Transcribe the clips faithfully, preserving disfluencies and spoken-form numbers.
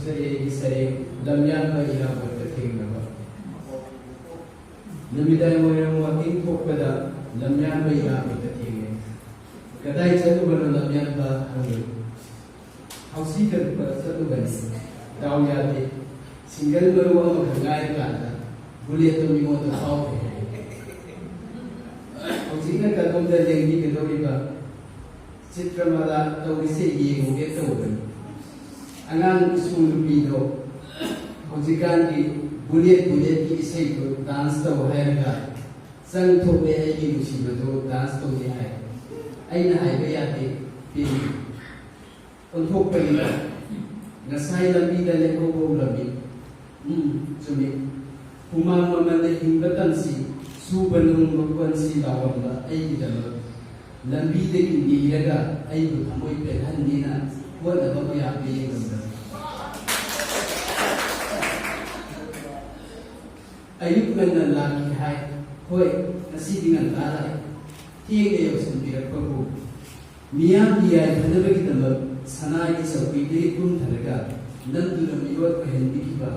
ꯁꯔꯦꯡꯒꯤ ꯁꯔꯦꯡ ꯂꯝꯌꯥꯟꯕ ꯏꯔꯥꯕꯣꯠꯀ ꯊꯦꯡꯅꯕ꯫ ꯅꯨꯃꯤꯗꯥꯡ ꯋꯥꯏꯔꯝ ꯋꯥꯀꯤꯡ ꯊꯣꯛꯄꯗ ꯂꯝꯌꯥꯟꯕ ꯏꯔꯥꯕꯣꯠꯀ ꯊꯦꯡꯅꯩ꯫ "ꯀꯗꯥꯏ ꯆꯠꯂꯨꯕꯅꯣ ꯂꯝꯌꯥꯟꯕ?" ꯍꯪꯉꯤ꯫ "ꯍꯧꯁꯤ ꯀꯛꯄ ꯆꯠꯂꯨꯕꯅꯤ꯫ ꯗꯥꯎ ꯌꯥꯗꯦ꯫ ꯁꯤꯡꯒꯜ ꯃꯔꯨ ꯑꯃꯈꯛ ꯉꯥꯏꯔꯀꯥꯟꯗ ꯕꯨꯂꯦꯠꯇꯣ ꯃꯤꯉꯣꯟꯗ ꯐꯥꯎꯈ꯭ꯔꯦ" ꯍꯥꯏ꯫ ꯍꯧꯖꯤꯛꯅ ꯀꯗꯣꯝꯗ ꯂꯦꯡꯕꯤꯒꯗꯧꯔꯤꯕ? ꯆꯤꯇ꯭ꯔꯃꯥꯂꯥ ꯇꯧꯔꯤꯁꯦ ꯌꯦꯡꯉꯨꯒꯦ ꯇꯧꯕꯅꯤ꯫ ꯑꯉꯥꯡ ꯁ꯭ꯀꯨꯜ ꯅꯨꯄꯤꯗꯣ ꯍꯧꯖꯤꯛꯀꯥꯟꯒꯤ ꯕꯨꯂꯦꯠ ꯕꯨꯂꯦꯠꯀꯤ ꯏꯁꯩꯗꯣ ꯗꯥꯟꯁ ꯇꯧ ꯍꯥꯏꯔꯒ ꯆꯪ ꯊꯣꯛꯂꯦ, ꯑꯩꯒꯤ ꯅꯨꯡꯁꯤꯕꯗꯣ ꯗꯥꯟꯁ ꯇꯧꯅꯤ ꯍꯥꯏ꯫ ꯑꯩꯅ ꯍꯥꯏꯕ ꯌꯥꯗꯦ, ꯄꯦꯟꯗꯦ꯫ ꯑꯣꯟꯊꯣꯛꯄꯅꯤꯗ, ꯉꯁꯥꯏ ꯂꯝꯕꯤꯗ ꯂꯦꯞꯍꯧꯕ ꯎꯔꯝꯃꯤ꯫ ꯎꯝ, ꯆꯨꯝꯃꯤ꯫ ꯍꯨꯃꯥꯡ ꯃꯃꯜꯅ ꯍꯤꯡꯕ ꯇꯝꯁꯤ, ꯁꯨꯕ ꯅꯣꯝꯕ ꯀꯣꯟꯁꯤ ꯂꯥꯎꯔꯝꯕ ꯑꯩꯒꯤꯗꯃꯛ ꯂꯝꯕꯤꯗꯒꯤ ꯅꯤꯔꯒ ꯑꯩꯕꯨ ꯊꯃꯣꯏ ꯄꯦꯜꯍꯟꯅꯤꯅ ꯍꯣꯠꯅꯕ ꯃꯌꯥꯝꯗ ꯌꯦꯡꯂꯝꯕꯅꯤ꯫ ꯑꯌꯨꯛ ꯉꯟꯅ ꯂꯥꯛꯈꯤ ꯍꯥꯏ꯫ ꯍꯣꯏ, ꯉꯁꯤꯗꯤ ꯉꯟꯇꯥ ꯂꯥꯛꯏ꯫ ꯊꯦꯡꯅ ꯌꯧꯁꯤꯟꯕꯤꯔꯛꯄꯕꯨ ꯃꯤꯌꯥꯝꯒꯤ ꯌꯥꯏꯐꯅꯕꯒꯤꯗꯃꯛ ꯁꯅꯥꯒꯤ ꯆꯧꯀ꯭ꯔꯤꯗꯒꯤ ꯀꯨꯝꯊꯔꯒ ꯅꯝꯗꯨꯅ ꯃꯤꯑꯣꯠ ꯑꯣꯏꯍꯟꯕꯤꯈꯤꯕ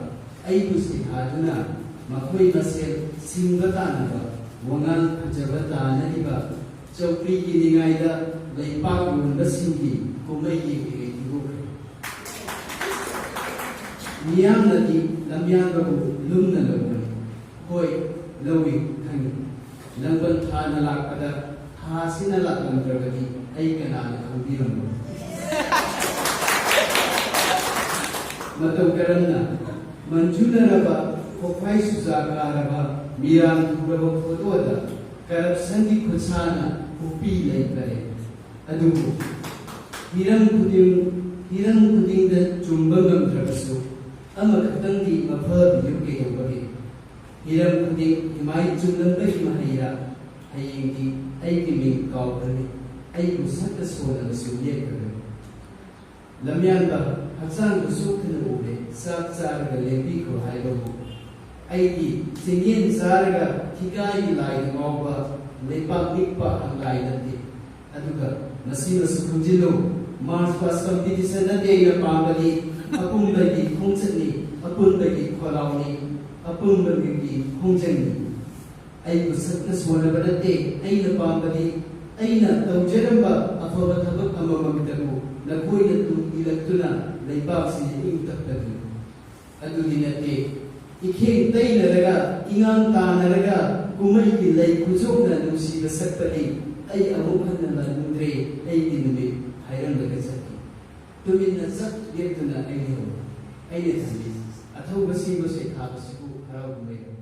ꯑꯩꯕꯨ ꯁꯩꯊꯥꯗꯨꯅ ꯃꯈꯣꯏ ꯃꯁꯦꯜ ꯁꯤꯡꯕ ꯇꯥꯅꯕ ꯋꯥꯉꯥꯡ ꯐꯖꯕ ꯇꯥꯅꯔꯤꯕ ꯆꯧꯀ꯭ꯔꯤꯒꯤ ꯅꯤꯡꯉꯥꯏꯗ ꯂꯩꯄꯥꯛ ꯌꯣꯟꯕꯁꯤꯡꯒꯤ ꯀꯨꯝꯍꯩ ꯌꯦꯡꯂꯤꯉꯩ ꯊꯤꯗꯣꯛꯈ꯭ꯔꯦ꯫ ꯃꯤꯌꯥꯝꯅꯗꯤ ꯂꯝꯌꯥꯟꯕꯕꯨ ꯂꯨꯝꯅ ꯂꯧꯕꯅꯤ꯫ ꯍꯣꯏ, ꯂꯧꯏ, ꯈꯪꯏ꯫ ꯂꯥꯡꯕꯟ ꯊꯥꯅ ꯂꯥꯛꯄꯗ ꯊꯥꯁꯤꯅ ꯂꯥꯛꯂꯝꯗ꯭ꯔꯕꯗꯤ ꯑꯩ ꯀꯅꯥꯅ ꯈꯪꯕꯤꯔꯝꯕꯅꯣ? ꯃꯇꯧ ꯀꯔꯝꯅ ꯃꯟꯖꯨꯅꯔꯕ, ꯈꯣꯛꯐꯥꯏ ꯁꯨꯖꯥ ꯀꯥꯔꯕ ꯃꯤꯔꯥꯡ ꯊꯨꯔꯕ ꯐꯣꯇꯣꯗ ꯀꯔꯞꯁꯟꯒꯤ ꯈꯨꯠꯁꯥꯅ ꯍꯨꯞꯄꯤ ꯂꯩꯈꯔꯦ꯫ ꯑꯗꯨꯕꯨ ꯍꯤꯔꯝ ꯈꯨꯗꯤꯡ, ꯍꯤꯔꯝ ꯈꯨꯗꯤꯡꯗ ꯆꯨꯝꯕ ꯉꯝꯗ꯭ꯔꯕꯁꯨ ꯑꯃꯈꯛꯇꯪꯗꯤ ꯃꯐꯕꯤꯌꯨ ꯀꯩꯗꯧꯕꯒꯦ? ꯍꯤꯔꯝ ꯈꯨꯗꯤꯡ ꯏꯃꯥꯏ ꯆꯨꯝꯂꯝꯕꯒꯤ ꯃꯍꯩꯔꯥ? ꯍꯌꯦꯡꯗꯤ ꯑꯩꯒꯤ ꯃꯤꯡ ꯀꯥꯎꯈ꯭ꯔꯅꯤ, ꯑꯩꯕꯨ ꯁꯛꯇ ꯁꯣꯟꯅꯕꯁꯨ ꯂꯦꯞꯈ꯭ꯔꯒꯅꯤ꯫ ꯂꯝꯌꯥꯟꯕ, ꯍꯛꯆꯥꯡꯗꯨ ꯁꯣꯛꯇꯅ ꯎꯔꯦ, ꯆꯥꯛ ꯆꯥꯔꯒ ꯂꯦꯡꯕꯤꯈ꯭ꯔꯣ ꯍꯥꯏꯕꯕꯨ꯫ ꯑꯩꯗꯤ ꯆꯦꯡꯌꯦꯟ ꯆꯥꯔꯒ ꯊꯤꯀꯥꯏꯒꯤ ꯂꯥꯏꯗ ꯉꯥꯎꯕ ꯂꯩꯄꯥꯛ ꯅꯤꯛꯄ ꯍꯪꯂꯥꯏ ꯅꯠꯇꯦ꯫ ꯑꯗꯨꯒ ꯃꯁꯤꯃꯁꯨ ꯈꯪꯖꯤꯜꯂꯨ, March past competition ꯅꯠꯇꯦ ꯑꯩꯅ ꯄꯥꯝꯕꯗꯤ, ꯑꯄꯨꯟꯕꯒꯤ ꯈꯣꯡꯆꯠꯅꯤ, ꯑꯄꯨꯟꯕꯒꯤ ꯈꯣꯜꯂꯥꯎꯅꯤ, ꯑꯄꯨꯟꯕꯒꯤ ꯈꯣꯡꯖꯪꯅꯤ꯫ ꯑꯩꯕꯨ ꯁꯛꯅ ꯁꯣꯟꯅꯕ ꯅꯠꯇꯦ ꯑꯩꯅ ꯄꯥꯝꯕꯗꯤ, ꯑꯩꯅ ꯇꯧꯖꯔꯝꯕ ꯑꯐꯕ ꯊꯕꯛ ꯑꯃꯃꯝꯇꯕꯨ ꯅꯈꯣꯏꯅ ꯇꯨꯡ ꯏꯜꯂꯛꯇꯨꯅ ꯂꯩꯕꯥꯛꯁꯤꯗ ꯏꯪ ꯇꯞꯄꯗꯤ꯫ ꯑꯗꯨꯗꯤ ꯅꯠꯇꯦ, ꯏꯈꯦꯡ ꯇꯩꯅꯔꯒ, ꯏꯉꯥꯡ ꯇꯥꯟꯅꯔꯒ, ꯀꯨꯝꯍꯩꯒꯤ ꯂꯩ ꯈꯨꯖꯣꯛꯅ ꯅꯨꯡꯁꯤꯕ ꯁꯛꯄꯗꯤ ꯑꯩ ꯑꯃꯨꯛ ꯍꯟꯅ ꯂꯥꯛꯅꯤꯡꯗ꯭ꯔꯦ, ꯑꯩꯒꯤ ꯅꯨꯃꯤꯠ ꯍꯥꯏꯔꯝꯂꯒ ꯆꯠꯈꯤ꯫ ꯇꯨꯃꯤꯟꯅ ꯆꯞ ꯂꯦꯞꯇꯨꯅ ꯑꯩ ꯂꯩꯍꯧꯔꯦ꯫ ꯑꯩꯅ ꯊꯝꯃꯤ ꯑꯊꯧꯕ ꯁꯤꯕ ꯁꯩꯊꯥꯕꯁꯤꯕꯨ ꯍꯔꯥꯎ ꯀꯨꯝꯍꯩꯔꯣ?